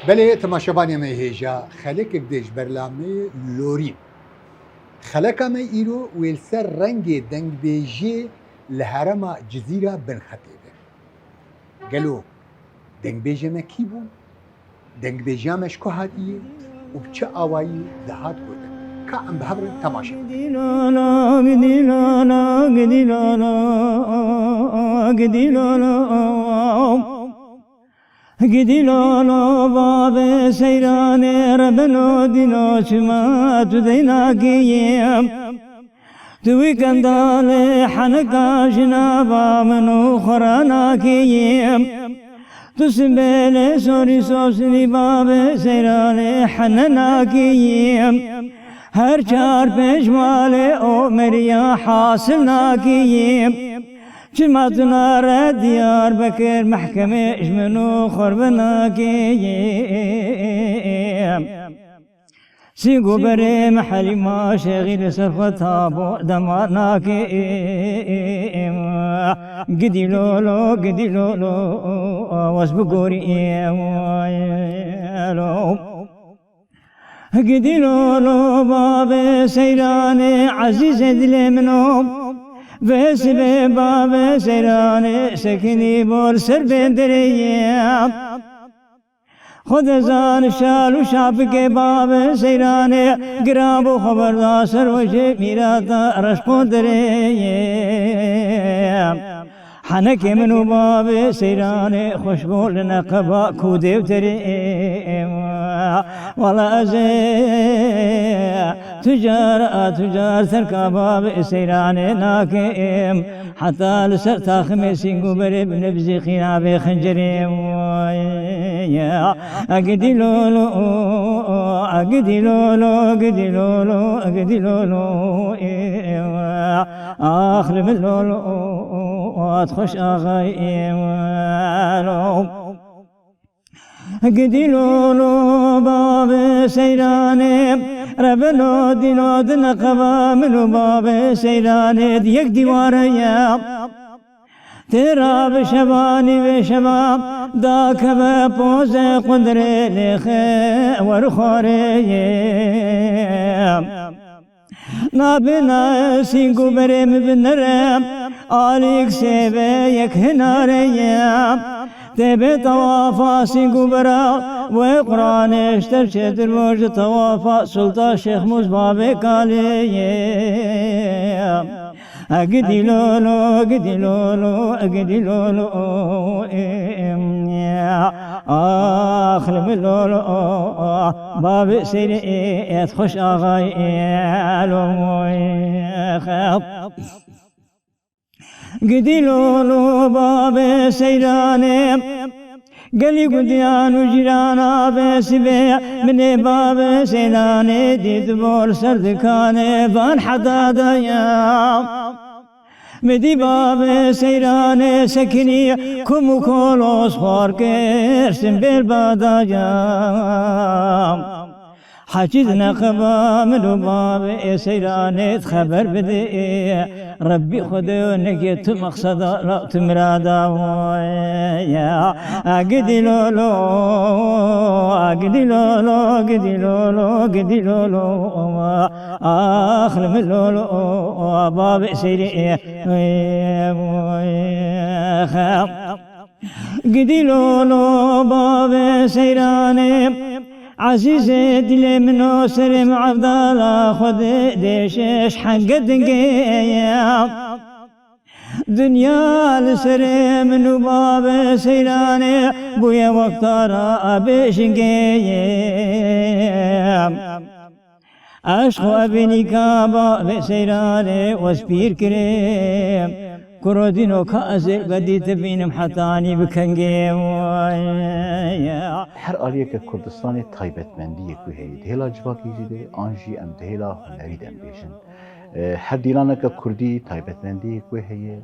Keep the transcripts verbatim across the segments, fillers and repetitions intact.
Belê, temaşevanê me hêja, xelekek dê ji berlamê Lorî. Xeleka me îro wê li ser rengê dengbêjiyê li herêma Cizîra bin xetê be. Gelo dengbêjê me kî bû? Dengbêjiya me ji ku hatiye û bi çi awayî dihat gotin? Ka em bi hev re temaşe bikin. Gidî lolo bavê seyranê, rebeno dîno çima tu deynakiyê. Tu wî kendalê henika jina ba min û xwe ranakiyê. Tu simbêlê sorî sosnî bavê seyranê hene nakiyê. Her çar pênc malê o meriya hasil nakiyê. Çima tu nare Diyarbekir mehkemê ji min û xwe binakê? Sîng û berê me Helîma Şêxî li ser xwe tabo dema nakê. Gidî lolo, gidî lolo, wes bigorî. Gidî lolo bavê seyranê, ezîzê dilê min o. Vê sibê bavê seyranê, sekinî bor ser bêndirê ye. Xwe dizan şal û şapikê bavê seyranê, giran bû xwe berda ser wejê mîrata reşqo derê ye. Henekê min û bavê seyranê xweş bû li neqeba ku dêvterê. Wala ez ê tu car a tu car terka bavê seyranê nakim. Heta li ser taximê sîng û berê bi nebzî xîna vê xincerê. Agidî lolo, agidî lolo, agidî lolo, agidî lolo. Ax li min lolo, at xweş axayê welo. Gidî lolo bavê seyranê, rebeno dîno di neqeba min û bavê seyranê di yek dîware ye. Têra bi şevanî vê şeva dakeve pozê qundirê lêxe wer xwarê ye. Nabêna sîng û berê min binere, alîk sêve yek hinare ye. Tê bê tewafa sîng û bera, wê Qur'anê ji tev çêtir bû ji tewafa Sultan Şêxmûs bavê kalê ye. Agidî lolo, agidî lolo, agidî lolo, ax li min lolo, bavê seyranê, et xweş axayê, lo. Gidî lolo bavê seyranê, gelî gundiyan û cîrana vê sibê, min ê bavê seyranê dît bor ser dikanê van heda daya. Min dî bavê seyranê sekinî, kum û kolos xwar kir, simbêl badaya. Hecî di neqeba min û bavê seyranê xeber bidê. Rebbî Xwedê neke tu mexseda la tu mirada. Agidî lolo, agidî lolo, agidî lolo, agidî lolo. Ax li min lolo, bavê seyrê. Gidî lolo bavê seyranê, ezîzê dilê min o serê min Evdala Xwedê dêşeş henge dingê ye. Dinya li serê min û bavê seyranê bûye wek tara abê jingê ye. Eşq û ebînîka bavê seyranê wez pîr kirê. Kuro dîno ka ez ê bedî te bînim hetanî bi kengê. Her aliyeke Kurdistanê taybetmendiyê ku heye. Di hêla civakî jî de an jî em di hêla hunerî de em bêjin. E, her dîlaneke kurdî taybetmendiyê ku heye.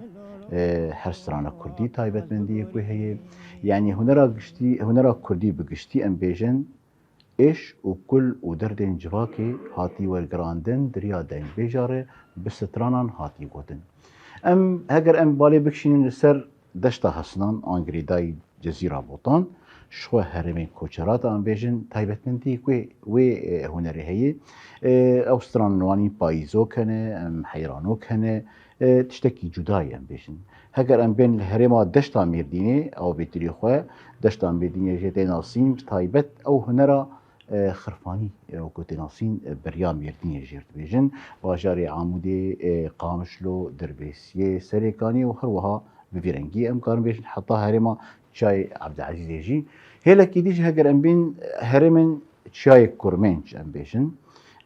E, her strana kurdî taybetmendiyê ku heye. Yanî hunera giştî, hunera kurdî bi giştî em bêjin, êş û kul û derdên civakê hatî wergirandin, di riya dengbêja re bi stranan hatî gotin. Em, heger em balê bikişînin li ser deşta Hesinan an girêdayî Cezîra Botan, ji xwe herêmên koçerata em bêjin, taybetmendî wê, wê, e, hunerê heye. E, ew stran wanî payîzok hene, em heyranok hene, e, tiştekî cuda ye em bêjin. Heger em bên li herêma deşta Mêrdînê, ew bêtirî xwe deşta Mêrdînê jê tê nasîn, bi taybet ew hunera, e, xirfanî, e, wekû tê nasîn, e, beriya Mêrdînê jê dibêjin. Bajarê Amûdê, e, Qamişlo, Dirbêsiyê, Serêkaniyê û her wiha bi vî rengî em karin bêjin heta herêma Çiyayê Ebdilezîzê jî. Hêlekî dî jî heger em bên, e, herêmên Çiyayê Kurmênc em bêjin.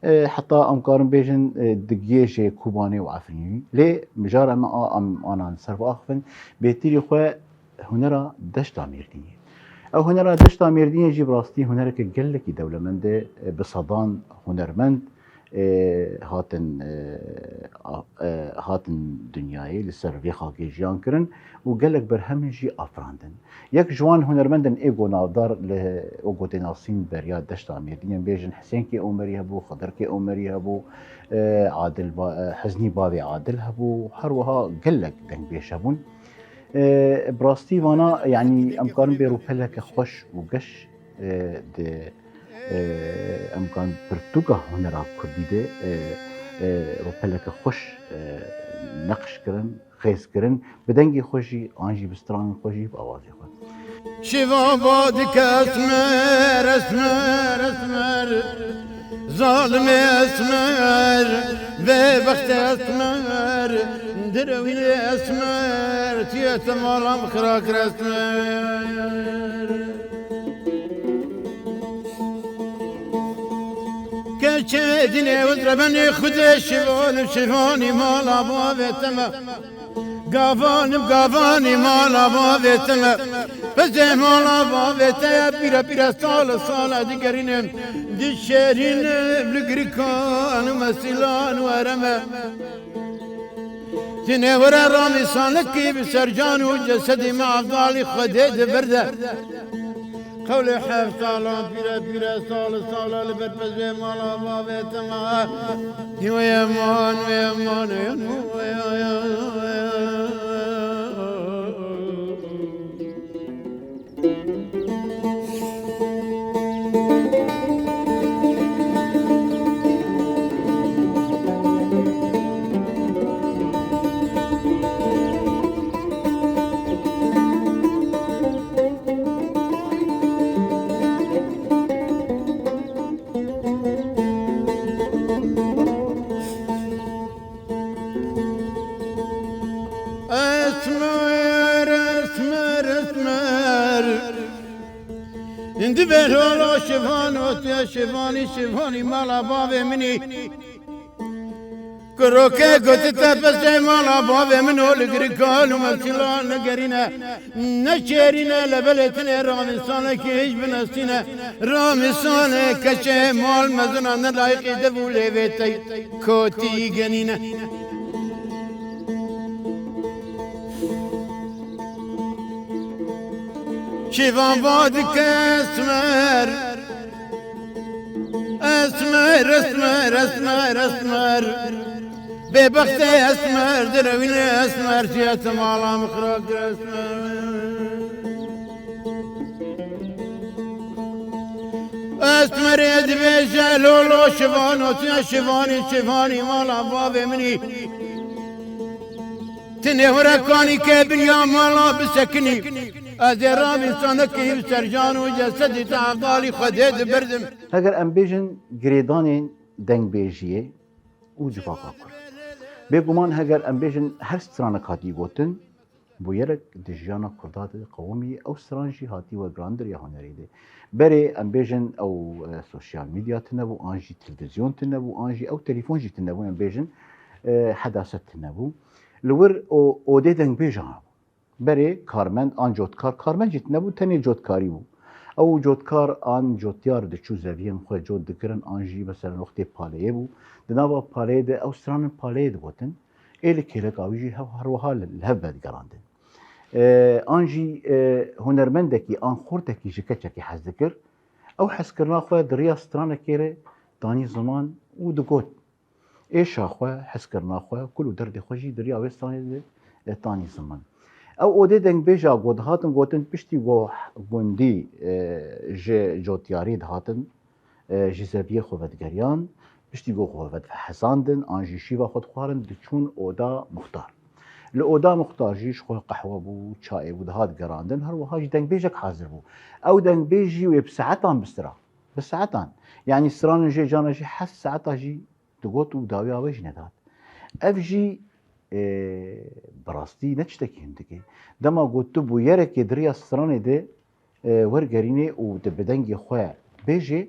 E, heta em karin bêjin, e, Digiyê jê Kobanê û Efrînî. Lê mijara me a em anan ser biaxivin, bêtirî xwe hunera deşta Mêrdînê. Ew hunera deşta Mêrdînê jî bi rastî hunereke gelekî dewlemend e, bi sedan hunermend, e, hatin, e, a, e, hatin dinyayê li ser vê xakê jiyan kirin û gelek berhemin jî afirandin. Yek ji wan hunermendên êgo navdar li êgo tê nasîn beriya deşta Mêrdînê em bêjin Hisênkê Omerî hebû, Xidirkê Omerî hebû, e, Adil Ba-, e, Hiznî Bavê Adil hebû, her wiha gelek dengbêj hebûn. E, bi rastî vana, yanî em karin bê rûpeleke xweş û geş, e, di, e, em karin pirtûka hunera kurdî de, e, e, rûpeleke xweş, e, neqş kirin, xêz kirin, bi dengê xwe jî, an jî bi stranên xwe jî, bi awazê xwe. Şivan va dike esmer, esmer, esmer. Zalimê esmer, bêbextê esmer, direwînê esmer, tiyete mala min xira kir esmer. Keçê dinê wit rebenê xudê şivan û şivanî mala bavê te me. Gavan û gavanî mala bavê te me. Pezê mala bavê te ye, pîre pîre sal û sala digerîne. Dişêrîne li girikan û mesîlan û ereme. Tinê were ramîsanekî bi sercan û cesedî me avdalî Xwedê di vir de. Qewlê heft salan pîre pîre sal sala li ber pezê mala bavê te me. Wê man, wê man, wê man. Esmer, esmer, esmer. Indi ver hala şivan, otiya şivanî, şivanî mala bavê minî. Kuroke gotite pezê mala bavê min û li girîkan û mesîlan negerîne. Neçêrîne lebelê tinê ramîsanekî hîç binestîne. Ramîsane keçê mal mezina ne layîqî dev û lêvê te kotî genîne. Şivan va dike esmer. Esmer, esmer, esmer, esmer. Bêbextê esmer, direwînê esmer, çiye ti mala min xira kir esmer. Esmerê dibêje lolo şivan, otiya şivanî, şivanî mala bavê minî. Tinê were kanî ke binya mala bisekinî. Ez ê ramîsanekî bi sercan û cesedî te avdalî Xwedê dibirdim. Heger em bêjin girêdanên dengbêjiyê û civaka Kurd. Bêguman heger em bêjin her stranek hatî gotin, Bûyerek di jiyana Kurda de qewimî, ew stran jî hatî we girandir ya hunerê de. Berê em bêjin ew, e, sosyal medya tune bû, an jî televîzyon tune bû, an jî ew telefon jî tune bû, em bêjin, e, hedaset tune bû. Li wir o, odê dengbêjan hebû. Berê karmend an cotkar, karmend jî tune bû, tenê cotkarî bû. Ew cotkar an cotyar diçû zeviyên xwe cot dikirin, an jî mesela wextê paleyê bû. Di nava paleyê de ew stranin paleyê digotin. Ê li kêleka wî jî hev, her wiha li, li hev vedigerandin. E, an jî, e, hunermendekî an xortekî ji keçekê hez dikir. Ew hezkirina xwe di riya stranekê re danî ziman û digot, êşa xwe, hezkirina xwe, kul û derdê xwe jî di riya wê stranê de, e, danî ziman. Ew odê dengbêja ku dihatin gotin piştî ku gundî, e, ji cotyarî dihatin, e, ji zeviyê xwe vedigeriyan, piştî ku xwe vedihezandin, an jî şîva xwe dixwarin, diçûn oda muxtar. Li oda muxtar jî ji xwe qehwe bû, çayê bû, dihat gerandin, her wiha jî dengbêjek hazir bû. Ew dengbêj jî wê bi saetan bistira. Bi saetan. Yanî stranin jê cana jî heft saeta jî digot û dawiya wê jî nedihat. Ev jî, e, bi rastî ne tiştekî hindik e. Dema ku tu bûyerekê di riya stranê de, e, wergerînê û tu bi dengê xwe bêjê,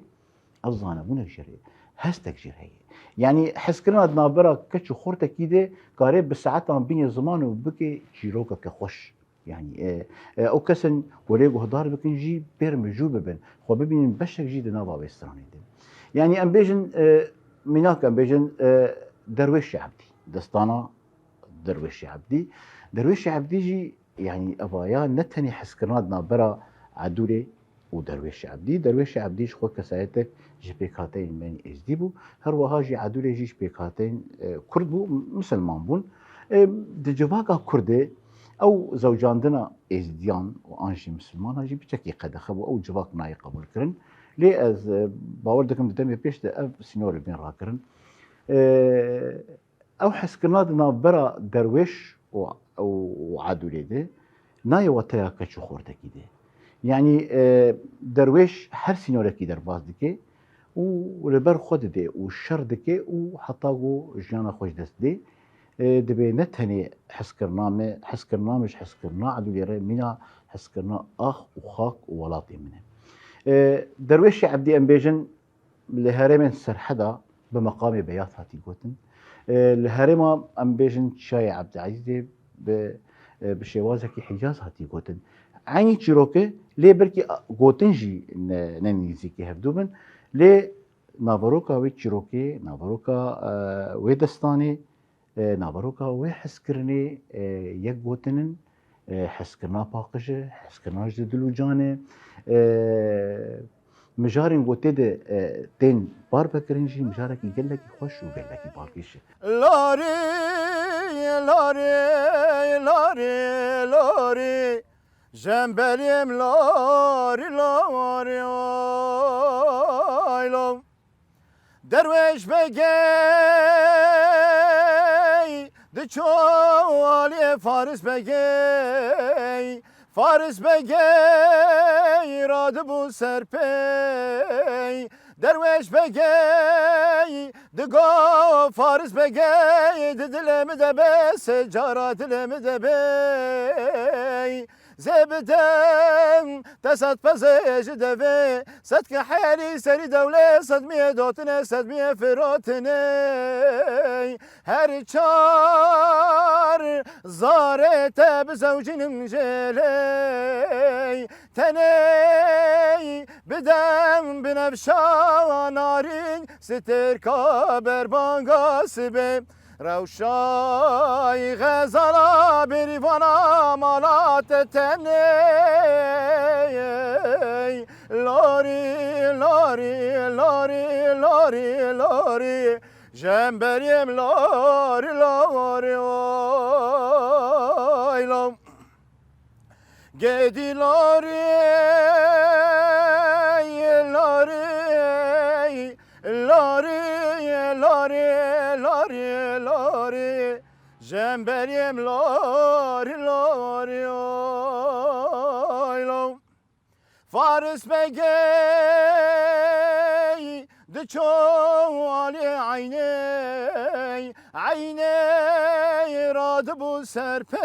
ev zanebûnek jê re ye. Hestek jê re heye. Yanî hezkirina di navbera keç û xortekî de kare bi saetan bîne ziman û bike çîrokeke xweş. Yanî, e, e, ew kesên ku lê guhdar bikin jî pêr mijûl bibin. Xwe bibînin beşek jî di nava wê stranê de. Yanî em bêjin, e, mînak em bêjin, e, Derwêşê Ebdî. Destana Derwêşê Ebdî. Derwêşê Ebdî jî, yanî, evaya ne tenê hezkirina di navbera Edûrê û Derwêşê Ebdî. Derwêşê Ebdî ji xwe kesayetek ji pêkhateyên me yên êzdî bû. Her wiha jî Edûrê jî ji pêkhateyên, e, kurd bû, misilman bûn. E, di civaka kurdê ew zewcandina êzdiyan û an jî misilmanan jî piçekî qedexe bû. Ew civak nayê qebûlkirin. Lê ez, e, bawer dikim di demê pêş de ev sînor li bîn rakirin. E, Ew hezkirina di navbera derwêş û, û, û Edûrê de nayê wateya keç û xortekî de. Yanî, e, derwêş her sînorekî derbas dike û li ber xwe dide û şer dike û heta ku jiyana xwe ji dest dê. E, dibê ne tenê hezkirina me, hezkirina me ji hezkirina Edûrê re mîna hezkirina ax û xak û welatê min e. E, Derwêşê Ebdî em bêjin, li herêmên Serheda bi meqamê beyat hatî gotin. E, li herêma, em bêjin, Çiyayê Ebdilezîzê bi, e, bi şêwazekî Hicaz hatî gotin. Eynî çîrok e, lê belkî gotin jî ne, ne nêzîkî hevdû bin. Lê naveroka wê çîrokê, naveroka, e, wê destanê, e, naveroka wê hezkirinê, e, yek gotin in, e, hezkirina paqij e, hezkirina ji dil û can e. E, mijarên ku tê de, e, tên parve kirin jî mijarekî gelekî xweş û gelekî balkêş e. Larî, larî, larî, larî, jemberîm larî, larî, ay lo. Derwêş begey diço aliyê Faris begey, Faris begey radibû serpey. Derwêş begey digo Faris begey di dilê min de be, sê cara dilê min de be. Zê bidem te sed pezê ji devê, sed kihelî serî dewlê, sed miyê dotine, sed miyê firotine. Her çar zarê te bizewcînim jê lê. Tenê bidem binevşa narîn, stêrka berbanga sibê. Rewşayî xezala berîvana mala te tenê. Larî, larî, larî, larî, larî. Jemberîm larî, larî, oy lo. Gedî larî, larî, larî, larî, larî, larî. Jemberîm larî, larî, oy lo. Faris begey diço alî eynê, eynê ra Dibû serpey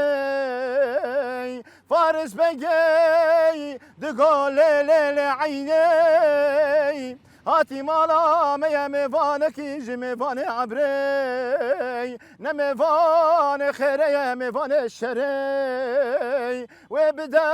Faris Begey, digo lê lê lê eyney. Hatî mala me ye mêvanekî ji mêvanê ebrey. Ne mêvanê xêrê ye, mêvanê şerey. Wê bide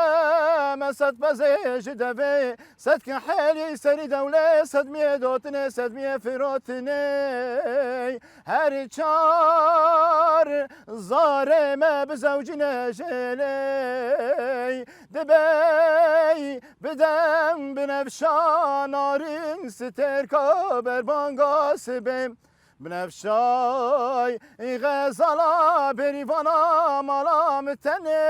me sed pezê ji devê. Sed kihelî serî dewlê, sedmiyê dotinê, sedmiyê firotinê. Her çar zarê me bizewcine jêlê. Dibey bidem binefşa narin, stêrka berbanga sibê. Binefşay xezala berîvana mala min tenê.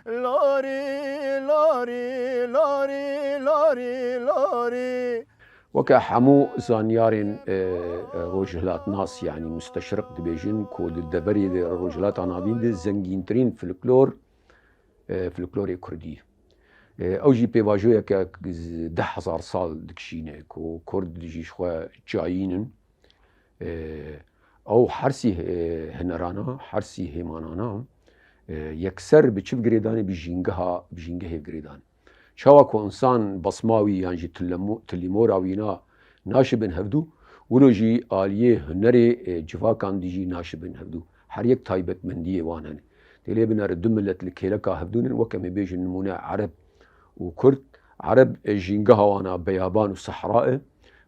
Lorî, lorî, lorî, lorî, lorî. Weke hemû zanyarên, e, e, rojhilatnas, yanî musteşriq dibêjin ku di deverê de Rojhilata Navîn de zengîntirîn folklor, e, folklorê kurdî. E, ew jî pêvajoyeke deh hezar sal dikişîne ku kurd jî ji xwe çiyayîn in. E, ew hersî, e, hunerana, hersî hêmanana, e, yekser bi çi bi girêdanê, bi jîngeha, bi jîngehê bi girêdan. Çawa ku însan basma wî yan jî tilemo-, tilîmora wîna naşibin hevdû, wilo jî aliyê hunerê, e, civakan dî jî naşibin hevdû. Her yek taybetmendiyê wan hene. Tê lê binere du milet li kêleka hevdû nin, weke em ê bêjin nimûne Ereb û Kurd. Ereb, e, jîngeha wan a beyaban û sehra e.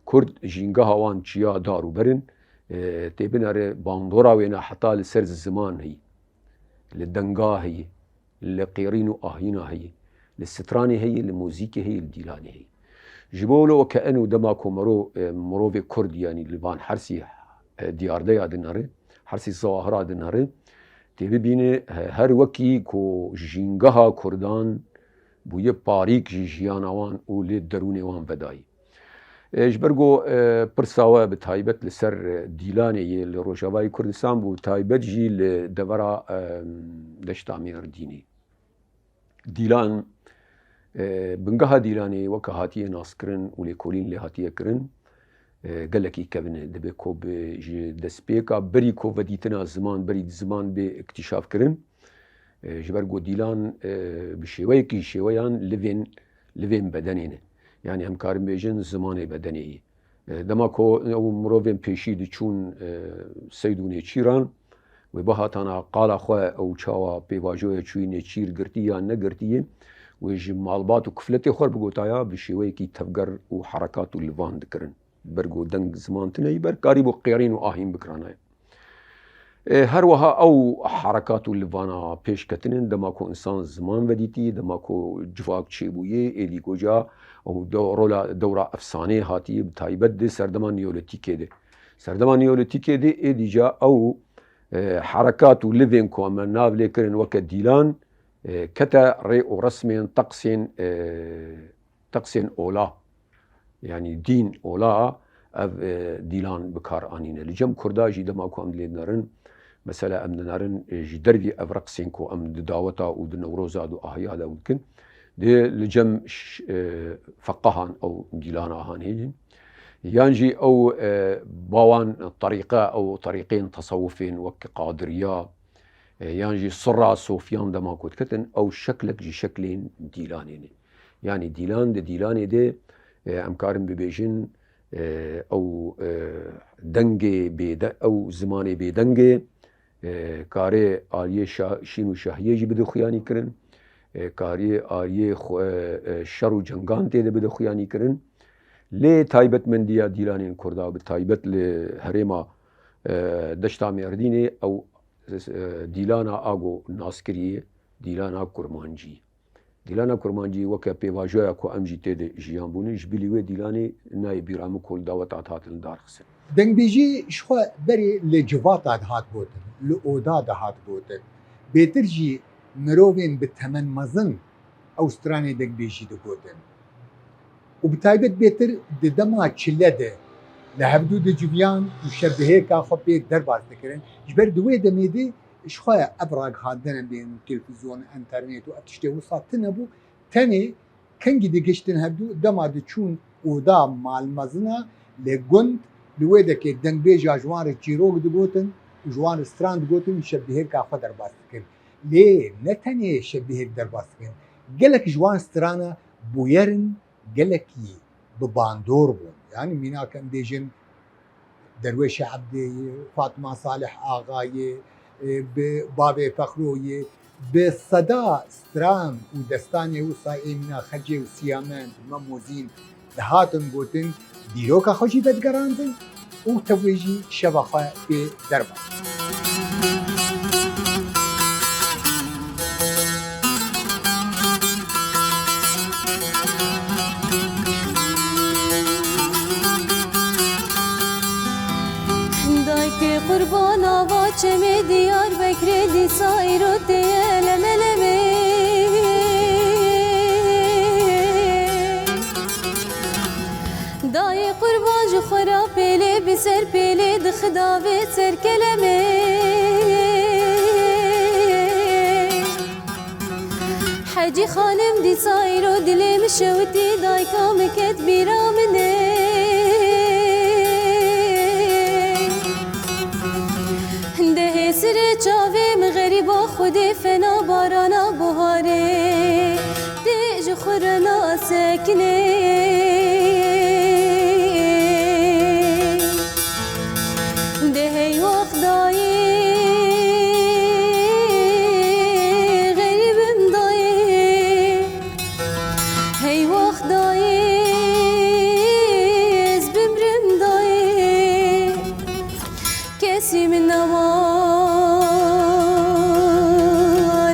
Kurd jîngeha wan çiya dar û ber in. E, tê binere bandora wêna heta li ser ziman heyî, li denga heyî, li qêrîn û ahîna heyî, li stranê heyî, li muzîkê heyî, li dîlanê heyî. Ji bo wilo weke eno dema ku mero-, e, mirovê Kurd, yanî li van hersî, e, diyardeya dinere, hersî zawahira dinere, tê bibîne, he-, her wekî ku jîngeha Kurdan bûye parîk ji jiyana wan û lê derûnê wan vedayî. E, ji ber ku, e, pirsa we bi taybet li ser, e, dîlanê yê li Rojavayê Kurdistan bû, taybet jî li devera, e, Deşta Mêrdînê. Dîlan, e, bingeha dîlanê weke hatiye naskirin û lêkolîn lê hatiye kirin, e, gelekî kevin e. Dibe ku bi, ji destpêka berî ku vedîtina ziman, berî ziman bê iktîşaf kirin, e, ji ber ku dîlan, e, bi şêweyekî şêweyan livên, livên bedenê ne. Yanî em karin bêjin zimanê bedenê yî. E, dema ku ew mirovên pêşî diçûn, e, seyd û nêçîran, wê bihatana qala xwe ew çawa pêvajoya çûyî nêçîr girtî yan negirtiyê, wê ji malbat û kifletê xwe bigotaya bi şêweyekî tevger û herekat û livan dikirin. Ber ku deng ziman tune yî ber karîbû qêrîn û ahîn bikiranaye. E, her wiha ew herekat û livana pêş ketinin, dema ku însan ziman vedîtî, dema ku civak çêbûyê, êdî goca ew do-, rola dewra efsaneyê hatiye, bi taybet di serdema Neolîtîkê de. Serdema Neolîtîkê de êdî ca ew, e, herekat û livên ku me nav lê kirin weke dîlan, e, kete rê û resmên teqsên, e, teqsên ola, yanî dîn ola ev, e, dîlan bi kar anîne. Li cem Kurda jî dema ku em lê dinerin, mesela em dinerin, e, ji dervî ev reqsên ku em di daweta û di Newroza û ahiya de dikin, dê li cem ş-, e, feqahan ew dîlana han heyîn. Yan jî ew, e, bawan terîqe, ew terîqên tesewufên wek Qadiriya, e, yan jî sirra sofiyan dema ku diketin, ew şeklek ji şeklên dîlanê ne. Yanî dîlan di dîlanê de, e, em karin bibêjin, e, ew, e, dengê bêde-, ew zimanê bêdengê, e, karê aliyê şa-, şîn û şahiyê jî bide xuyanî kirin, e, karê aliyê xwe-, e, e, şer û cengan tê de bide xuyanî kirin. Lê taybetmendiya dîlanên Kurda, bi taybet li herêma, e, Deşta Mêrdînê, ew, e, dîlana ago naskirî ye, dîlana kurmancî. Dîlana kurmancî weke pêvajoya ku em jî tê de jiyan bûne, ji bilî wê dîlanê nayê bîra min ku li daweta dihatin lidarxistin. Dengbêjî ji xwe berê li civata dihat gotin, li oda dihat gotin. Bêtir jî mirovên bi temen mezin ew stranê dengbêjî digotin. Û bi taybet bêtir di dema çile de li hevdû diciviyan û şebihêka xwe pê derbas dikirin. Ji ber di wê demê de ji xwe ev ragihandin em bên televîzyon, înternet û ev tiştê wisa tune bû. Tenê kengî digiştin hevdû, dema diçûn oda malmezina li gund, li wê dekê dengbêja ji wan re çîrok digotin, Ji wan stran digotin şebîhêrka xwe derbas dikin. Lê ne tenê şebîhêrk derbas dikin. Gelek ji wan strana bûyer in, gelekî bi bandor bûn. Yani mînak em bêjin Derwêşê Ebdê yê, Fatma Salih Axa yê, e, bi Bavê Fexro yê, bi seda stran û destanê wisa ê mîna Xecê û Siyamend, Mem û Zîn dihatin gotin, dîroka xwe jî vedigerandin û tevwê jî şeva xwe pê derbas. Dayikê qurban ava çemê Diyarbekirê dîsa îro tê ye lemelemê. Dayê qurban ji xwe re pêlê bi ser pêlê dixida vê ser kelemê. Hecî xanim dîsa îro dilê min şewitî, dayika min ket bîra min ê. Dehê sirê çavê min xerîba Xwedê fena barana buharê tê ji xwe re nasekinê. De hey wext dayê, xerîbim dayê. Hey wext dayê, ez bimrim dayê. Kesî min nema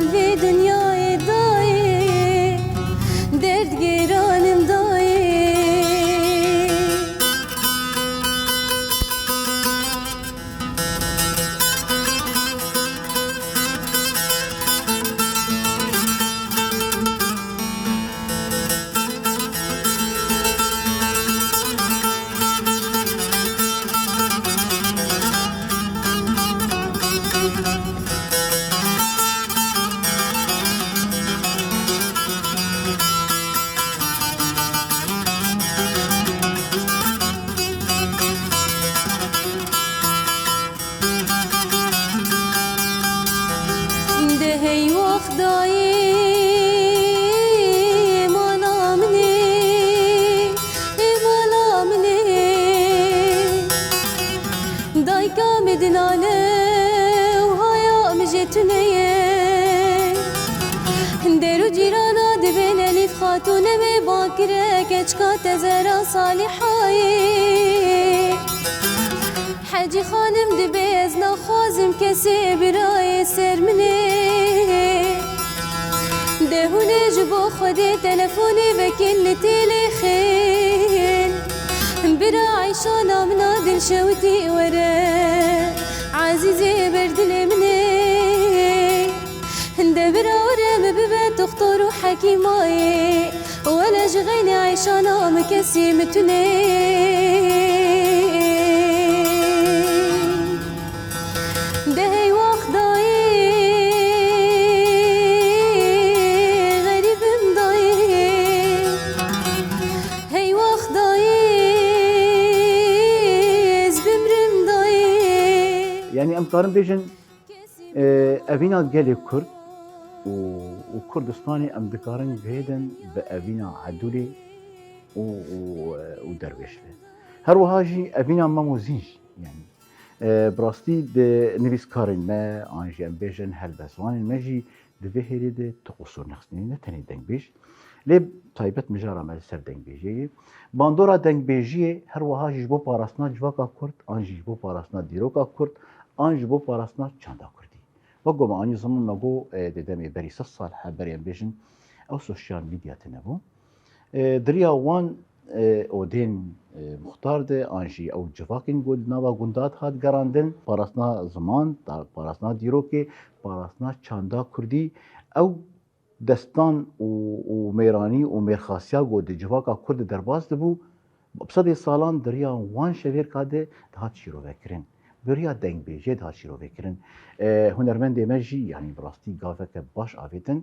li vê dinyayê dayê, derd gêranim dayê. De hey wext dayê, mala min ê, ê mala min ê. Dayika min dinale û haya min jê tune ye. Der û cîrana dibên Elîf Xatûn em ê bakire keçika te Zehra Salîhayê. Hecî xanim dibê ez naxwazim kesê birayê ser min ê. De hûn ê ji bo Xwedê telefonê vekin li têlêxên. Bira Eyşana min a dilşewitî were, Ezîzê ber dilê min ê. De bira were min bibe doxtor û hekîmayê. Wele ji xeynê Eyşana min kesî min tune. De hey wext dayê, xerîbim dayê. Hey wext dayê, ez bimrim dayê. Yani em karin bêjin, e, evîna gelê Kurd û, û Kurdistanê em dikarin guhêdin bi evîna Edûlê û, û, û Derwêş ve. Her wiha jî evîna Mem û Zîn jî, yani, e, bi rastî di nivîskarên me, an jî em bêjin helbestvanên me jî di vê hêlê de tu qusûr nexistînî, ne tenê dengbêj. Lê taybet mijara me li ser dengbêjiyê ye. Bandora dengbêjiyê her wiha jî ji bo parastina civaka Kurd, an jî ji bo parastina dîroka Kurd, an ji bo parastina çanda Kurdî. Wek ku me anî ziman me got, e, di demê berî sed sal he berê em bêjin, ew sosyal medya tune bû. E, di riya wan, e, odên, e, muxtar de, an jî ew civakên ku di nava gunda dihat gerandin, parastina ziman, ta-, parastina dîrokê, parastina çanda Kurdî, ew destan û, û mêranî û mêrxasiya ku di civaka Kurd de derbas dibû, bi sedê salan di riya wan şevêrka de dihat şîrovekirin. Bi riya dengbêjê dihat şîrovekirin. E, hunermendê me jî, yanî bi rastî gaveke baş avêtin.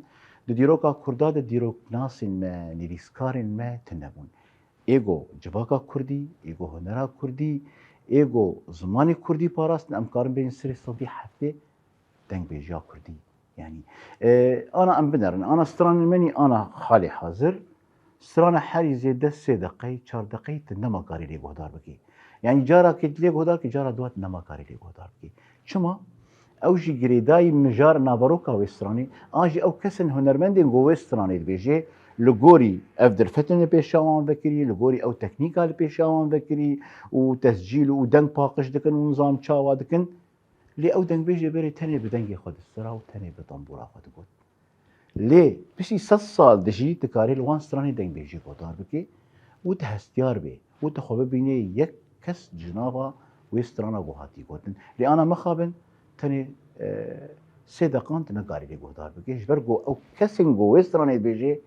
Di dîroka Kurda de dîroknasên me, nivîskarên me tune bûn. Ê ku civaka Kurdî, ê ku hunera Kurdî, ê ku zimanê kurdî parastin, em karin bêjin serê sedî heftê dengbêjiya kurdî. Yanî, e, ana em binerin, ana stranên me nî ana halê hazir, strana herî zêde sê deqeyî, çar deqeyî tu nema karî lê guhdar bikî. Yanî cara kê tu lê guhdar kî, cara dua tu nema karî lê guhdar bikî. Çima? Ew jî girêdayî mijar naveroka wê stranê, an jî ew kesên hunermendên ku wê stranê dibêjê, li gorî ev derfetên li pêşa wan vekirî, li gorî ew teknîka li pêşa wan vekirî û tescîl û deng paqij dikin û nizam çawa dikin, lê ew dengbêjê berê tenê bi dengê xwe distira û tenê bi tembûra xwe digot. Lê piştî sed sal dijî dikarê li wan stranê dengbêjî guhdar bikê û tu hestiyar bê û tu xwe bibînê yek kes ji nava wê strana ku hatî gotin. Lê ana mixabin tenê, e, sê deqan tu nekarî lê guhdar bikê. Ji ber ku ew kesên ku wê stranê dibêjê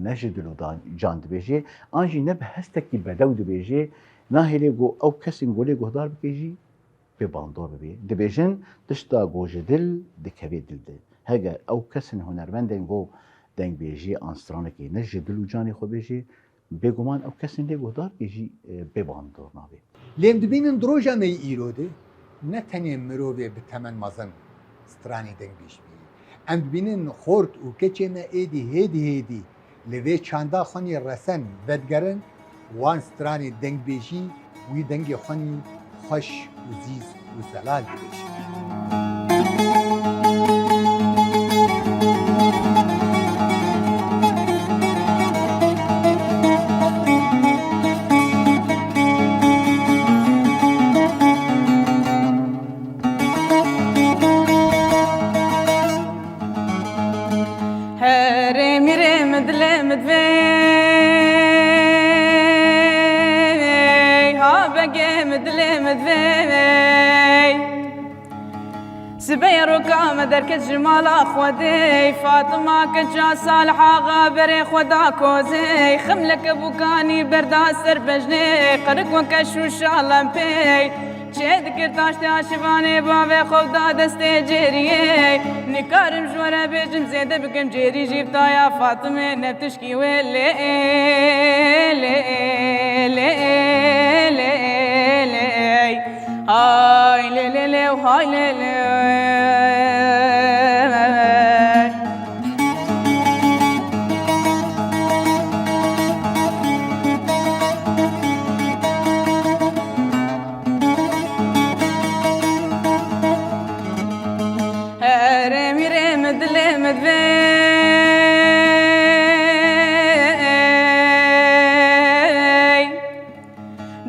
ne ji dil û dan-, can dibêjê, an jî ne bi hestekî bedew dibêjê, nahêlê ku ew kesên ku lê guhdar bikê jî bê bandor bibê. Dibêjin, tişta ku ji dil dikevê dil de. Heger ew kesên hunermendên ku dengbêjiyê an stranekê ne ji dil û canê xwe bêjê, bêguman ew kesên lê guhdar kê jî, e, bê bandor nabe. Lê em dibînin di roja me yê îro de ne tenê mirovê bi temen mezin stranê dengbêj bî. Em dibînin xort û keçê me êdî hêdî hêdî li vê çanda xwe nî resen vedigerin, wan stranê dengbêjî wî dengê xwe nî xweş û zîz û zelal dibêjin. Herê mîrê min dilê min divê, ha begê min dilê min divê. Sibê roka me derket ji mala Xwedê, Fatima keça Salih Axa berê xwe da kozê, xemleke bûkanî berda ser bejnê, qerik weke şûşa lempê. Çê dikir taştê aşivanê, bavê xwe da destê Cêriyê. Nikarim ji we re bêjim, zêde bikim, Cêrî jî bi taya Fatimê, ne bi tişkî wê lê, lê, lê, lê, lê. Hay lê, lê, lê, hay lê, lê. Herê mîrê min dilê min divê.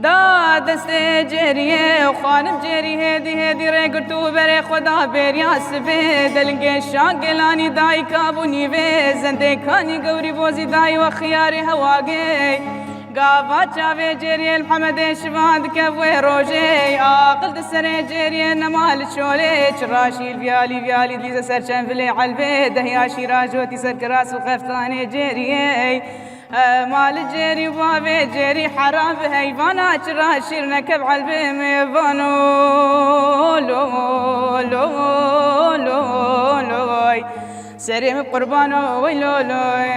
Da destê Cêriyê û xanim Cêrî hêdî hêdî rê girt û berê xwe da bêriya sibê. Delingê şa gelanî dayîka bû nîvê, zendê kanî gewrî bozî dayî we xiyarê hewagê. Gava çavê Cêriyê li Mihemedê şivan dike wê rojê. Aqil di serê Cêriyê nema li çolê. Çira şîr viyalî viyalî dilîze ser çend vilê elbê. Dehya şîra jotî ser kiras û xeftanê Cêriyê. Hema li Cêrî û bavê Cêrî hera bi heyvana, çira şîr nekev elbê mêvano. Lo, lo, lo, loy. Serê min qurbano, wey lo, loy.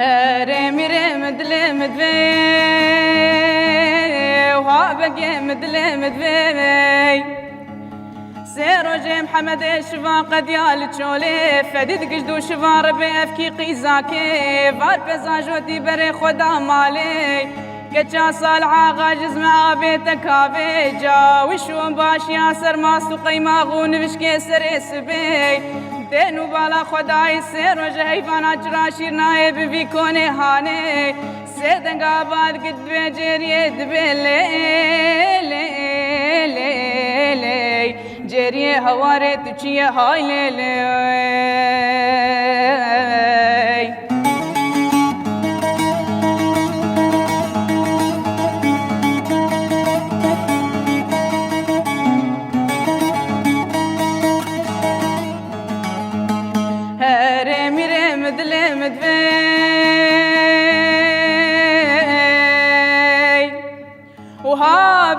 Herê mîrê min dilê min divê, ha begê min dilê min divê. Sê rojê Mihemedê şivan qediya li çolê, fedî digiş dû şivan rebê evkî qîzakê, var peza jotî berê xwe da malê. Keça Salih Axa ji zme avê te kavê, ca wî şûn başiya ser mast û qeymax û nivişkê serê sibê. Tên û bala xwe dayî sê roje heyvana çira şîr nayê bi vî konê hanê. Sê denga bal gid bê Cêriyê dibê lê, lê, lê, lê. Cêriyê hewarê tu çi ye hay lê, lê. Herê mîrê min dilê min divê.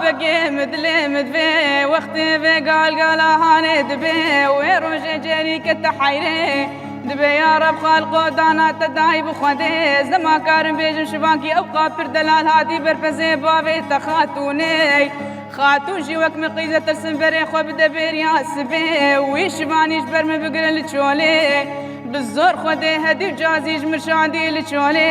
Begê min dilê min divê, wextê vê galgala hanê dibê, wê rojê cerî kete heyrê. Dibe ya Reb xalqo dana te dayî bi Xwedê. Ez nema karim bêjim şivankî ew qapir delal hatî berpezê bavê te xatûnê. Xatûn jî wek min qîze tirsin berê xwe bide bêriya sibê. Wî şivanî ji ber min bigire li çolê. Bi zor Xwedê hedî û cazî ji min şandî li çolê.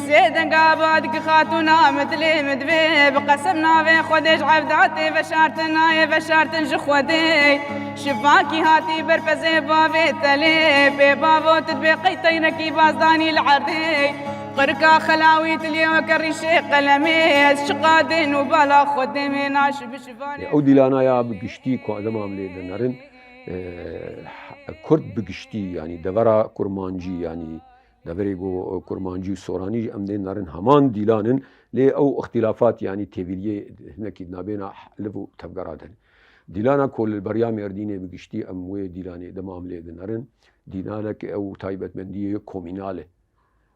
Sê denga ba dike xatûna min dilê min divê. Bi qesem navê Xwedê ji evda tê veşartin nayê veşartin ji Xwedê. Şivakî hatî berpezê bavê telê. Pê bavo tu dibê qey teynekî bazdanî li erdê. Qirika xelawî tiliyê weke rîşê qelemê. Ez çiqa dên û bala Xwedê mê naşi bi şivanê. Ew dîlana ya bi giştî ku dema em lê dinerin, e, Kurd bi giştî, yanî devera kurmancî, yanî deverê ku kurmancî û soranî em dê nerin heman dîlan in, lê ew îxtîlafat, yanî têvîliyê hinekî di nabêna liv û tevgera de ne. Dîlana ku li beriya Mêrdînê bi giştî em wê dîlanê dema em lê dinerin, dîlanek ew taybetmendiyê komînal e.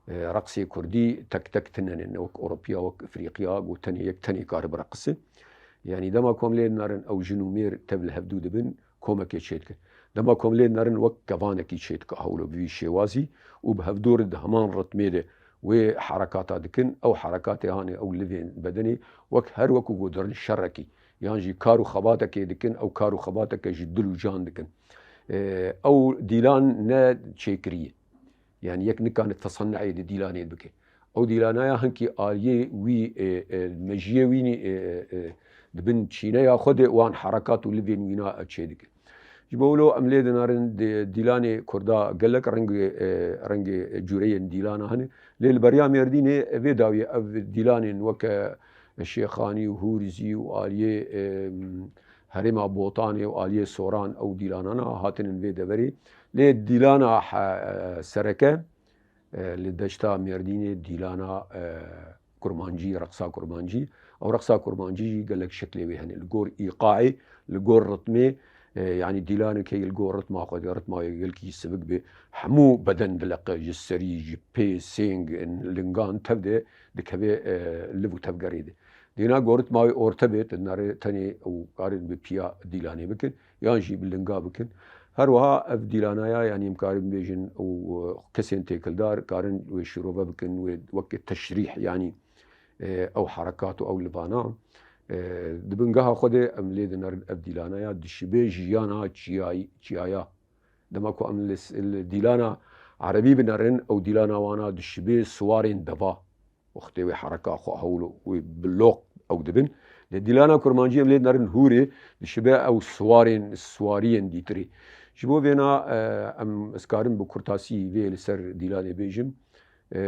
E, reqsê kurdî tek tek tune ne, ne wek Ewropiya, wek Efrîqiya, ku tenê yek tenê kare bireqise. Yanî dema ku em lê narin ew jin û mêr tev li hevdû dibin, komekê çêdike. Dema ku em lê narin wek kevanekî çêdike hewlo bi vî şêwazî û bi hevdû re di heman ritmê de wê herekata dikin, ew herekatê hanê ew livên bedenê wek her wekû ku dirin şerekî yan jî kar û xebatekê dikin, ew kar û xebateke ji dil û can dikin. E, ew dîlan ne çêkirî ye. Yanî yek nikane tesaneyê di dîlanê bike. Ew dîlanaya hinkî aliyê wî, e, e, mejiyê wî nî, e, e, di bin çîneya xwe de wan herekat û livên wîna çêdike. Ji bo wilo em lê dinarin di dîlanê Kurda gelek rengê, e, rengê cûreyên dîlana hene. Lê li beriya Mêrdînê vê dawiyê ev dîlanên weke Şêxanî û Hûrizî û aliyê, e, herêma Botanê û aliyê Soran ew dîlanana hatinin vê deverê. Lê dîlana he-, sereke, e, li deşta Mêrdînê dîlana, e, kurmancî, reqsa kurmancî. Ew reqsa kurmancî jî gelek şeklê wê hene. Li gor îqaê, li gor ritmê, e, yanî dîlanek heye li gor ritma xwe de, ritma wê gelkî sivik be, hemû beden dileqe, ji serî, ji pê, sêng, lingan tev de dikeve, e, liv û tevgerê de. Dêna ku ritma wê orte bê, tu nare tenê û karin bi piya dîlanê bikin, yan jî bi linga bikin. Her wiha ev dîlanaya, yanî em karin bêjin û, e, kesên têkildar karin wê şîrove bikin, wê weke teşrîh, yanî, e, ew herekat û ew livana. E, di bingeha xwe de em lê dinerin ev dîlanaya dişibe jiyana çiyayî, çiyaya. Dema ku em li s-, li dîlana erebî binerin, ew dîlana wana dişibe siwarên deva. Wextê wê hereka xwe hewlo wê bi loq ew dibin. Lê dîlana kurmancî em lê dinerin hûrê, dişibe ew siwarên, siwariyên dîtirê. Ji bo vêna, e, em, ez karim bi kurtasî vê li ser dîlanê bêjim. E,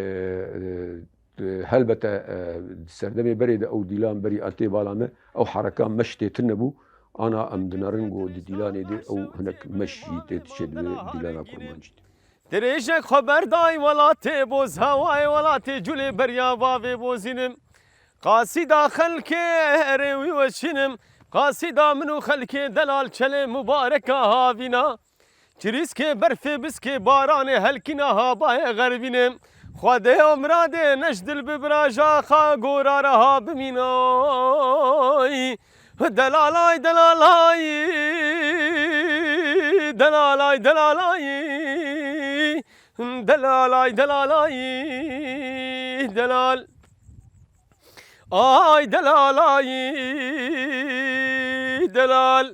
e, helbete, e, di serdemê berê de ew dîlan berî ez tê bala me, ew hereka meş tê tune bû. Ana em dinerin ku di dîlanê de ew hinek meş jî tê diçe di dîlana kurmancî de. Dirêjek xwe berdayî welatê boz, hewayê welatê culê beriya bavê bozînim. Qasîda xelkê herê wî weşînim. Qasîda min û xelkê delal çelê mubareka havîna. Çirîskê berfê biskê baranê helkîna habayê xervînê. Xwedê omradê neş dil bi biraja xa gora reha bimînay. Delalay, delalay, delalay, delalay, delalay, delalay, delal. Ay delalay, delal.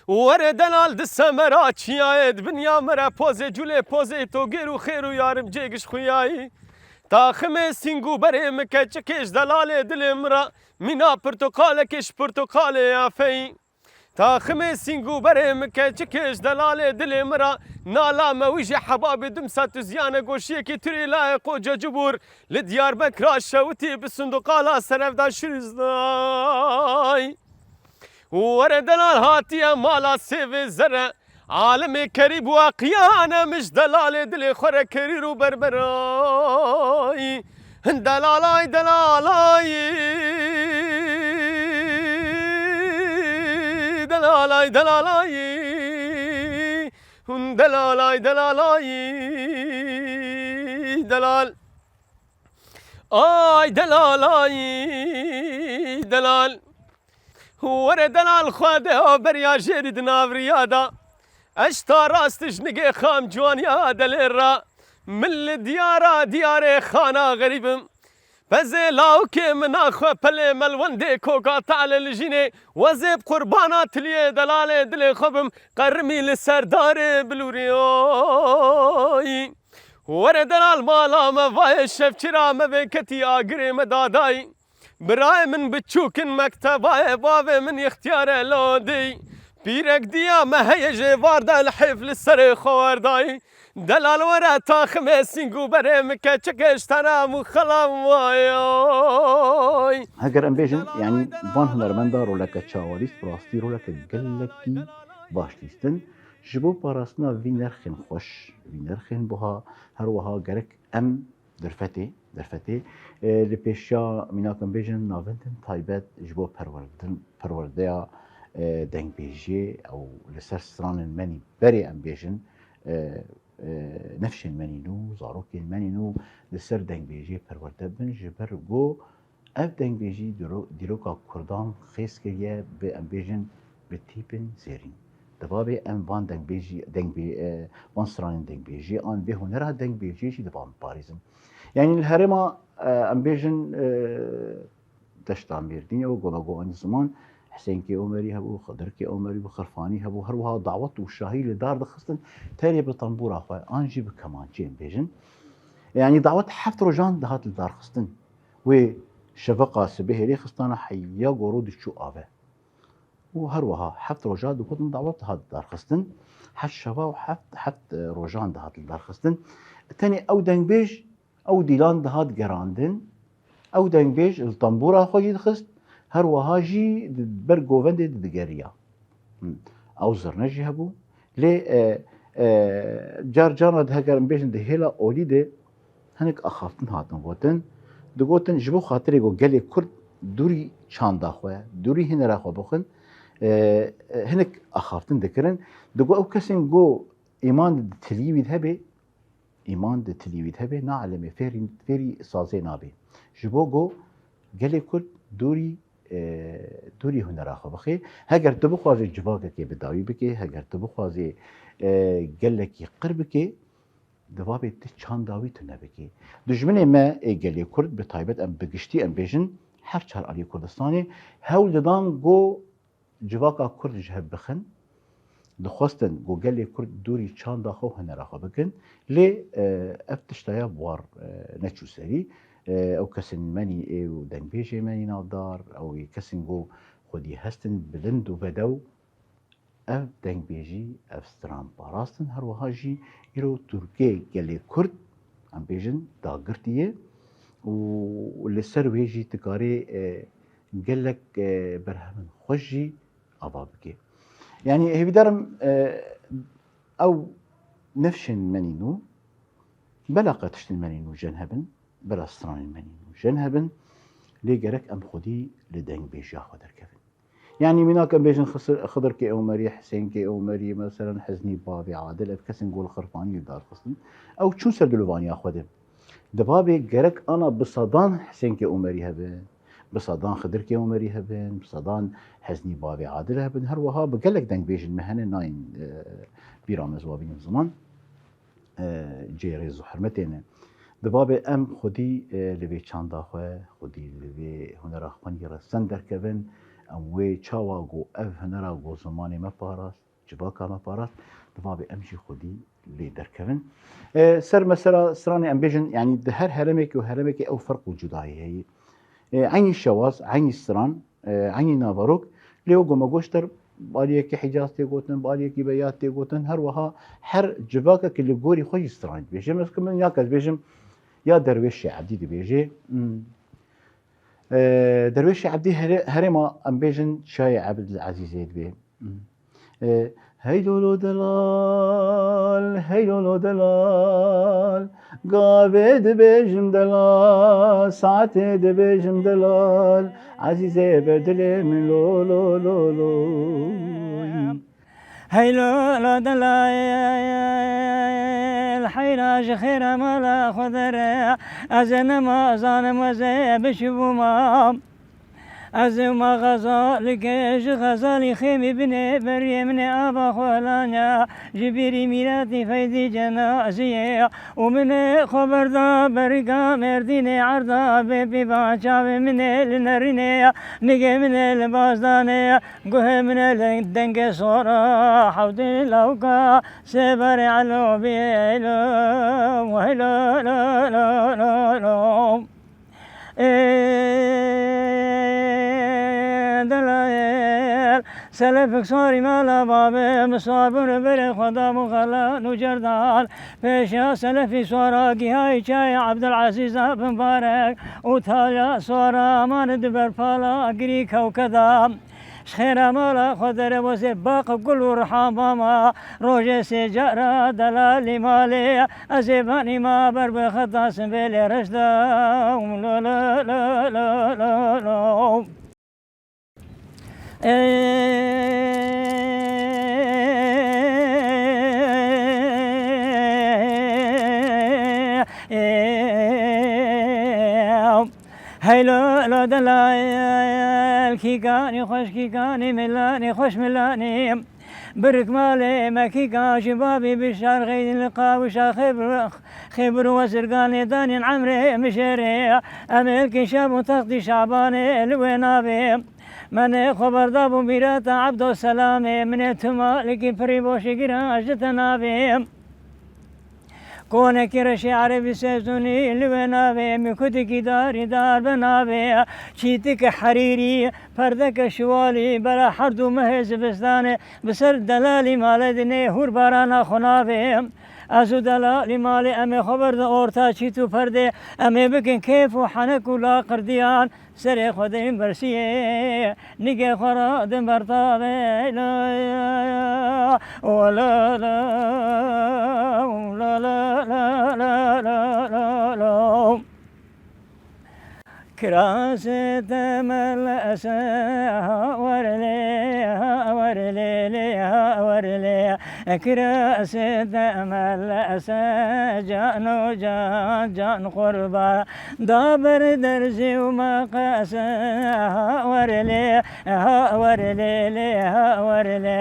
Were delal di semera çiyayê, di binya mere pozê culê pozê to gêr û xêr û yarim cêgiş xuyayî. Taximê sîng û berê min keçikê ji delalê dilê min re, mîna pirtoqalekê ji pirtoqalê ya feyî. Taximê sîng û berê min keçikê ji delalê dilê min re, nala me wî jî hebabê dimsa tu ziyane goşiyekê tirê layê qoca cibûr li Diyarbekira şewitî bi sinduqala serevda şirizdayî. Were delal hatiye mala sêvê zere, alimê kerî bû eqiyane min ji delalê dilê xwe re kerîr û berberayî. Delalay, delalay, delalay, delalay, delalay, delalay, delal. Ay delal, ay delal. Were delal xwe de beriya jêrî di nav riya da. Eşta rast tijnigê xam ciwaniya delê ra. Min li diyara diyarê xana xerîbim. Pezê lawikê min a xwe pelê melwendê koka talê li jînê. Wezê bi qurbana tiliyê delalê dilê xwe bim. Qerimî li serdarê bilûrî oy. Were delal mala me vayê şevçira me vê ketî agirê me dadayî. Birayê min biçûk in mekteba ye, bavê min ixtiyar e lodî. Pîrek diya me heye jê varda li hêf li serê xwe werdayî. Delal were taximê sîng û berê min keçikê ji te re hemû xelam wayay. Heger em bêjin, yanî van hunermenda roleke çawa lîst, bi rastî roleke gelekî baş lîstin. Ji bo parastina vî nerxên xweş, vî nerxên buha, her wiha gerek em derfetê, derfetê, e, li pêşiya mînak em bêjin navendên taybet ji bo perwerdin, perwerdeya, e, dengbêjiyê ew li ser stranên menî berê em bêjin, e, e, nefşên menî nû, zarokên menî nû li ser dengbêjiyê perwerde bin, ji ber ku ev dengbêjî dîro-, dîroka Kurdan xêz kiriye, bi, em bêjin, bi tîpên zêrîn. Di babê em van dengbêjî, dengbê-, e, van stranên dengbêjî an vê hunera dengbêjiyê jî di ba biparêzin. Yanî li herêma, e, em bêjin, e, Deşta Mêrdînê û gona go anî ziman Hisênkê Omerî hebû, Xidirkê Omerî bû, Xirfanî hebû, her wiha dawet û şahî li dar dixistin, tenê bi tembûra xwe an jî bi kemançê em bêjin. Yanî dawet heft rojan dihat li dar xistin. Wê şeveqa sibehê lê xistana heya goro diçû ave. Û her wiha heft roja digotin dawet dihat li dar xistin. Heft şeva û heft, heft, e, rojan dihat li dar xistin. Tenê ew dengbêj, ew dîlan dihat gerandin. Ew dengbêj li tembûra xwe jî dixist, her wiha jî di ber govendê didigeriya. Ew zirne jî hebû. Lê, e, e, car carna di heger em bêjin di hêla olî de hinek axaftin hatin gotin. Digotin ji bo xatirê ku gelê Kurd dûrî çanda xwe, dûrî hunera xwe bixwin, e, e, hinek axaftin dikirin. Digot ew kesên ku îman di tiliyê wî de hebe, îman di tilî wî de hebe, naelemê fêrî, fêrî sazê nabe. Ji bo ku gelê Kurd dûrî, e, dûrî hunera xwe bixê. Heger tu bixwazê civakekê bi dawî bikê, heger tu bixwazê, e, gelekî qir bikê, divabê tu çanda wî tune bikê. Dijminê me ê gelê Kurd, bi taybet em bi giştî em bêjin, her çar aliyê Kurdistanê hewl didan ku civaka Kurd ji hev bixin, dixwestin ku gelê Kurd dûrî çanda xwe û hunera xwe bikin, lê, e, ev tişta ya bi war, e, neçû serî. E, ew kesên menî ê û dengbêjê menî navdar, ew ê kesên ku xwedî hestin bilind û bedew, ev dengbêjî, ev stran parastin, her wiha jî îro Tirkê gelê Kurd, em bêjin, dagirtî ye û li ser wê jî dikarê, e, gelek, e, berhemên xweş jî ava bike. Yanî hêvîdar im, e, ew nefşên menî nû, bela qe tiştên menî nû jên hebin, bela stranên menî nû jên hebin, lê gerek em xwedî li dengbêjiya xwe derkevin. Yanî mînak em bêjin Xisir-, Xidirkê Omerî, Hisênkê Omerî, meselen Heznî Bavê Adil, ev kesên ku li Xirfanî li dar xistin, ew çûn ser dilovaniya xwe de. Divabê gerek ana bi sedan Hisênkê Omerî hebin, bi sedan Xidirkê Omerî hebin, bi sedan Heznî Bavê Adil hebin. Her wiha bi gelek dengbêjên me hene nayên, e, bîra me, ez wa bînim ziman. E, cihê rêz û hurmetê ne. Divabê em xwedî, e, li vê çanda xwe, xwedî li vê hunera xwenî resen derkevin, em wê çawa ku ev hunera ku zimanê me parast, civaka me parast, divabê em jî xwedî lê derkevin. E, ser mesela stranê em bêjin, yanî di her herêmekê û herêmekê ew ferq û cudayî heye. E, eynî şewaz, eynî stran, e, eynî naverok, lê wek me goşt der, bi aliyekî Hicaz tê gotin, bi aliyekî Beyat tê gotin, her wiha her civakekî li gorî xwe jî stran dibêje. Mesela min ya kes bêjim, ya Derwêşê Ebdî dibêje. Hmm. E, Derwêşê Ebdî here-, herêma em bêjin Çiyayê Ebdilezîzê dibe. Hmm. E, hey lolo delal, hey lolo delal, gavê dibêjim delal, saetê dibêjim delal, Ezîzê be dilê min lo, lo, lo, lo. Hey lolo delal, heyra ji xêra mala xwe dere. Ez ê nema zanim ez ê biçûbûma. Ez ê ma xezalikê ji xezalî xêmî binê beriyê min ê ava xwe lanya. Ji bîrî mîratî feydî cenaziyê û min ê xwe berda berîka Mêrdînê erda bê pîva çavê min ê li nerînê. Nigê min ê li bazdanê. Guhê min ê li dengê sora hewdê lawka sêberê elobî elo helo lo lo lo lo. Ê delayel, selefik sorî mala babê min sor bûn berê xwe da bû xelan û cerdan. Pêşiya selefî sora gihayî çayê Ebdulezîza Bimbarek û taliya sora mane di ber pala girî kewkeda. Ji xêra mala xwe derewezê baq gul û riha mama. Rojê sê cara delalî malê. Ez ê banî ma ber bi xeta simbêlê reş da. Lo, lo, lo, lo, lo, lo. Ê, ê, Heylo lo delayel kîkanî xweş kîkanî milanî xweş milanî. Birik malê me kîka ji babî bişar xeydî li qawişa xêbir xêbir û wezirganê danîn emrê mijêrê. Em ê ilkî şab û textî şabanê li wê navê. Menê xwe berdabû mîrata Ebdo Selamê. Min ê tu malikî pirî boşî giran ji te navê. Konekî reşê erebî sezûnî li wê navê, mîkutikî darî dar bi navê, çîtikê herîrî, perdeke şiwalî, bera her du mehê zivistanê, bi ser delalî malê dinê hûr barana xwe navê. Ez û delalî malê em ê xwe berdin orta çît û perdê, em ê bikin kêf û henek û laqirdiyan. Serê xwe din bersiyê, nigê xwe re din bertavê, la, la, la, la. Kirasê te melese, ha wer lê, ha wer lê, lê, ha wer lê. Kirasê te melese, can û can, can qurban. Da ber derzî û meqese, ha wer lê, ha wer lê, lê, ha wer lê.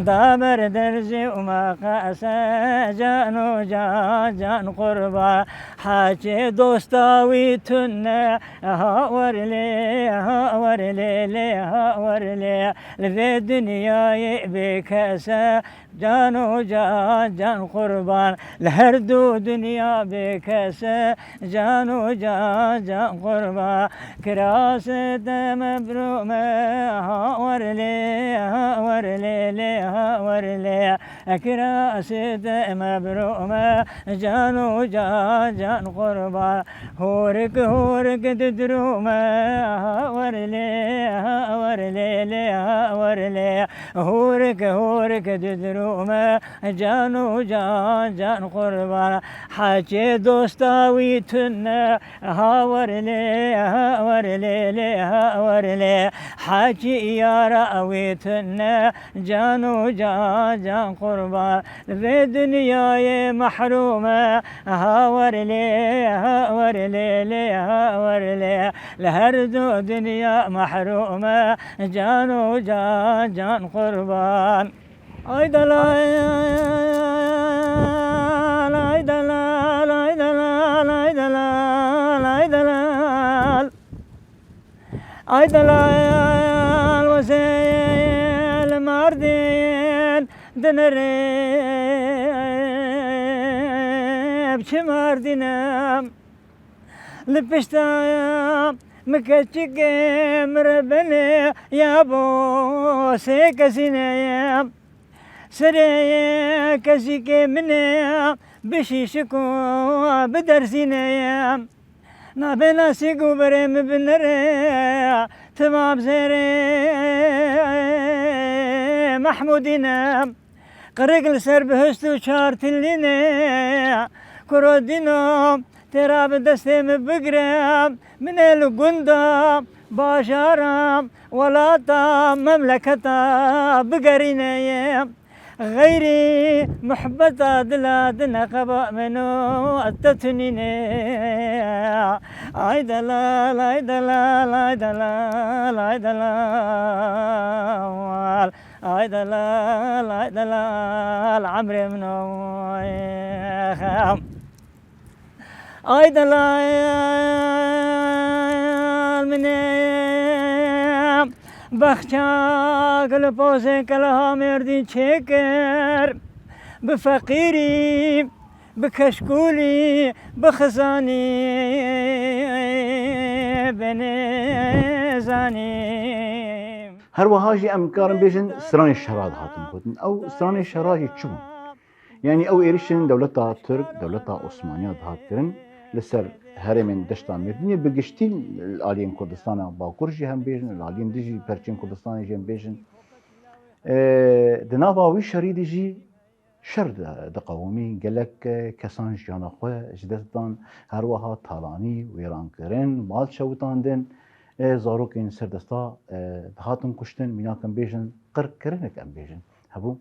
Da ber derzî û meqese, can û can, can qurban. Heçê dosta wî tune, ha wer lê, ha wer lê, lê, ha wer lê. Li vê dinyayê bêkese, can û can, can qurban. Li her du dinya bêkese, can û can, can qurban. Kirasê te mebrume, ha wer lê, ha wer lê, lê, ha wer lê. Kirasê te mebrume, can û can, can qurban. Hûrik, hûrik didrûme, ha wer lê, ha wer lê, lê, ha wer lê. Hûrik, hûrik didrûme, can û can, can qurban. Heçê dosta wî tune, ha wer lê, ha wer lê, lê, ha wer lê. Heçî yara wî tune, can û can, can qurban. Li vê dinyayê mehrûm e, ha wer lê, ha wer lê, lê, ha wer lê. Li her du dinya mehrûm e, can û can, can qurban. Ay delal, ay delal, ay delal, ay delal, ay delal. Ay delal, wezê li Mardin dinere, bi çi Mardin e? Li pişta min keçikê min re bene ya bo sê kesî ne ye. Serê kesîkê min e, bişîşik û bidersîne ye. Nabê nasî ku berê min binere, timam zêrê Mehmûdî ne. Qirik li ser bihişt û çar tilî ne. Kuro dîno têra bi destê min bigire. Min ê li gunda, bajara, welata, memleketa bigerîne ye. Xeyrî muhbeta dila di neqeba min û ez te tunîne. Ay delal, ay delal, ay delal, ay delal. Ay delal, ay delal, emrê min o. Ay delal min ê, bexça gilpozê keleha mêrdî çêkir. Bi feqîrî, bi keşkûlî, bi xizanî, bi nêzanî. Her wiha jî em karin bêjin stranê şera dihatin gotin. Ew stranê şera jî çi bûn? Yanî ew êrişên dewleta Tirk, dewleta Osmaniya dihat kirin li ser herêmên Deşta Mêrdînê, bi giştî li aliyên Kurdistana Bakur jî em bêjin, li aliyên dijî perçên Kurdistanê jî em bêjin. Ê, di nava wî şerî de jî şer di-, diqewimî, gelek, e, kesan jiyana xwe ji dest dan, her wiha talanî, wêrankirin, mal çewitandin, ê, zarokên serdesta, e, dihatin kuştin, mînak em bêjin, qirkirinek em bêjin hebû.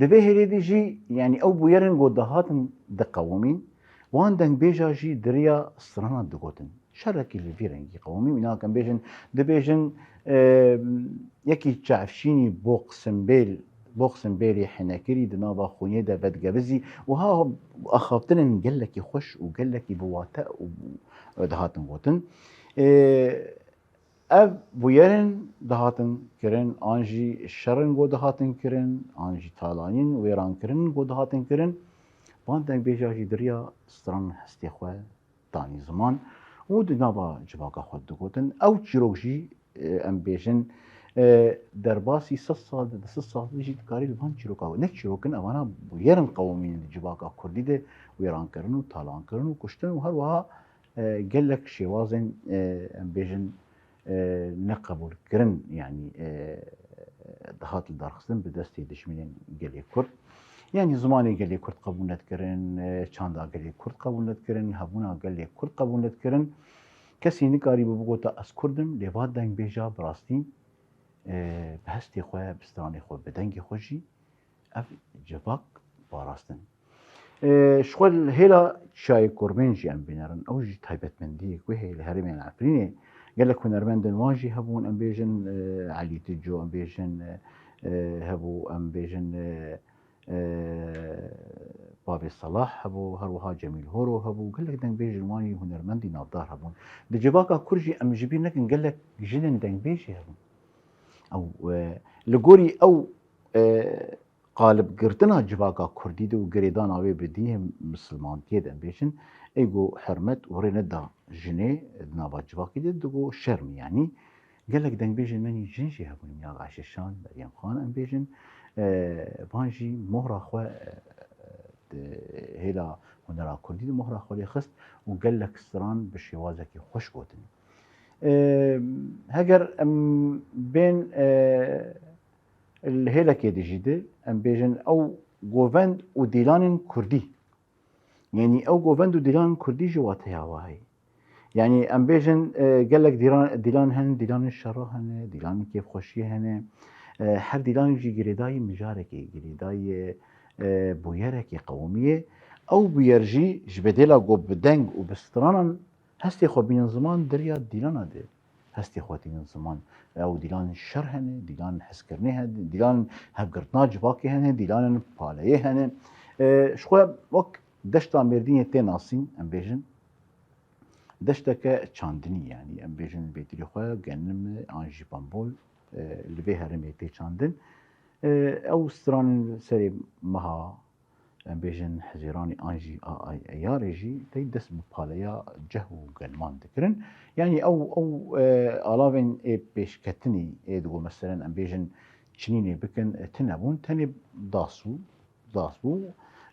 Di vê hêlê de jî, yanî ew bûyerin ku dihatin diqewimîn, wan dengbêja jî di riya strana digotin. Şerekî li vî rengî qewimî, mînak em bêjin, dibêjin, e, yekî çavşînî boq simbêl, boq simbêlê hinekirî di nava xwînê de vedigevizî. Wiha axaftinên gelekî xweş û gelekî bi wate û dihatin gotin. E, Ev bûyerin dihatin kirin, an jî şerin ku dihatin kirin, an jî talanîn, wêrankirin ku dihatin kirin, van dengbêja jî di riya stran hestê xwe danî ziman û di nava civaka xwe digotin. Ew çîrok jî, e, em bêjin, e, derbasî sed sal, di sed sal jî dikarî li van çîroka, ne çîrok in, evana bûyerin qewimîn di civaka kurdî de wêrankirin û talankirin û kuştin û her wiha e, gelek şêwazên, e, em bêjin, e, neqebûlkirin, yanî, e, dihat lidarxistin bi destê dijminên gelê Kurd. Yanî zimanê gelê Kurd qebûl nedikirin, e, çanda gelê Kurd qebûl nedikirin, hebûna gelê Kurd qebûl nedikirin. Kesî nikarîbû bigota ez Kurd im, lê va dengbêja bi rastî, e, bi hestê xwe, bi stranê xwe, bi dengê xwe jî ev civak parastin. E, ji xwe li hêla Çiyayê Kurbên jî em bînerin. Ew jî taybetmendiyek wê heye li herêmên Efrînê. Gelek hunermendên wan jî hebûn, em bêjin, e, Elî Tico, em bêjin, e, e, hebû, em bêjin, e, e, Bavê Selah hebû, her wiha Cemîl Horo hebû. Gelek dengbêjên wan jî hunermendî navdar hebûn. Di civaka Kurd jî em ji bîr nekin gelek jinên dengbêj jî hebûn. Ew, e, li gorî ew, e, qalibgirtina civaka Kurdî de û girêdana wê bi dînê misilmantiyê de em bêjin, ê ku hurmet û rê neda jinê di nava civakî de, digo şerm e. Yanî gelek dengbêjên me jî jin jî hebûn, mînak Ayşe Şan, Meryem Xan em bêjin, e, van jî mohra xwe, e, di hêla hunera Kurdî de mohra xwe lê xist û gelek stran bi şêwazekî xweş gotin. E, heger em bên, e, li hêlekê de jî de, em bêjin ew govend û dîlanên kurdî. Yanî ew govend û dîlanên kurdî jî wateya wahî. Yanî em bêjin, e, gelek dîran-, dîlan hene, dîlanên şera hene, dîlanên kêfxweşiyê hene. E, her dîlanê jî girêdayî mijarekê, girêdayî, e, bûyerekê qewimiyê. Ew bûyer jî ji bedêla ku bi deng û bi stranan hestê xwe bînin ziman di riya dîlana de. Hestê xwe tînin ziman. Ew dîlan şer hene, dîlan hezkirinê hene, dîlan hevgirtina civakê hene, dîlanên paleyê hene. E, ji xwe wek deşta Mêrdînê tê nasîn, em bêjin, deşteke çandinî, yanî em bêjin bêtirî xwe genim e, an jî bambol, e, li vê herêmê tê çandin. E, ew stranên serê meha, em bêjin Hezîranê an jî a, a, Eyarê jî tey dest bi paleya ceh û gelman dikirin. Yanî ew, ew, e, alavên ê pêşketinî ê digo, meselen, em bêjin çinînê bikin, e, tune bûn, tenê das bû, das bû.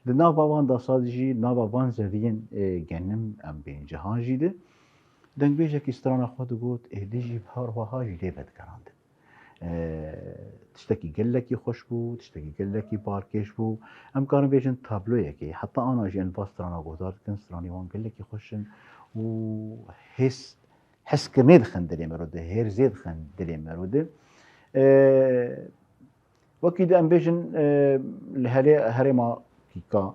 Di nava van dasa de jî, nava van zeviyên, e, genim em bên cihan jî de dengbêjekî strana xwe digot, êdî jî her wiha jî lê vedigerandin. E, tiştekî gelekî xweş bû, tiştekî gelekî balkêş bû. Em karin bêjin tabloyekê. Heta ana jî em va strana guhdar dikin, stranê wan gelekî xweş in û hêz, hezkirinê dixin dilê mero de, hêrzê dixin dilê mero de. E, Wekî di em bêjin, e, li herê-, herêma Kîka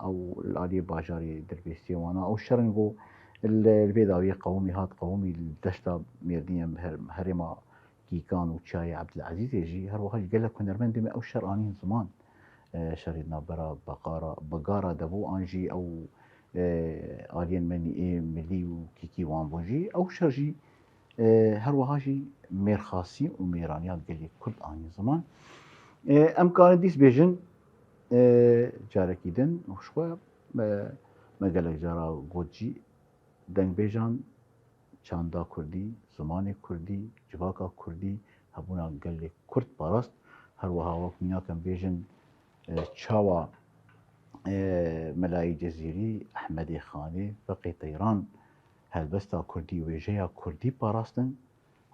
ew li aliyê bajarê Dirbêsiyê wana ew şer in ku li, li vê dawiyê qewimî hat, qewimî li deşta Mêrdîn em her-, herêma Kîkan û Çiyayê Ebdilezîzê jî her wiha jî gelek hunermendê me ew şer anîn ziman. E, şerê di navbera Beqara, Begara de bû an jî ew, e, aliyên me nî ê milî û kîkî wan bûn jî. Ew şer jî E, her wiha jî mêrxasî û mêraniya gelê Kurd anî ziman. E, em karin dîs bêjin, e, carekî din û ji xwe me, me gelek cara got jî, dengbêjan çanda Kurdî, zimanê Kurdî, civaka Kurdî, hebûna gelê Kurd parast. Her wiha wek mînak em bêjin, e, çawa, e, Melayê Cezîrî, Ehmedê Xanê, Feqê Teyran helbesta Kurdî, wêjeya Kurdî parastin,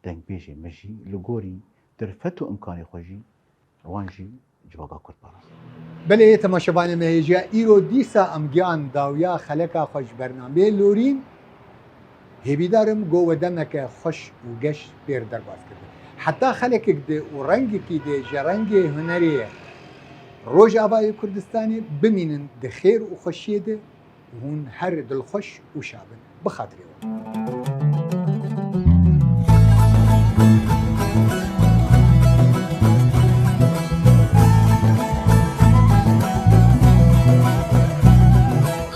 dengbêjê me jî li gorî derfet û imkanê xwe jî wan jî civaka Kurd parastin. Belê, temaşevanê me hêja, îro dîsa em gihan dawiya xeleka xwe ji bernameyê Lorîn. Hêvîdar im go we demeke xweş û geş pêr derbas kiribin. Heta xelekek di û rengekî di ji rengê hunerê ye. Rojavayê Kurdistanê bimînin di xêr û xweşiyê de û hûn her dilxweş û şa bin. Bi xatirê we.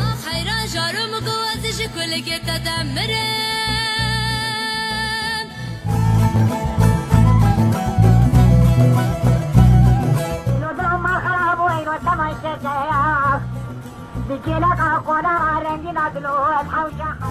Ax heyran jarim ku ez ji kulkê te de mirim. Lo dema xerab û eyno temaşe te ya. Bi kêleka qola rengîna dilo ez hewşa xwe.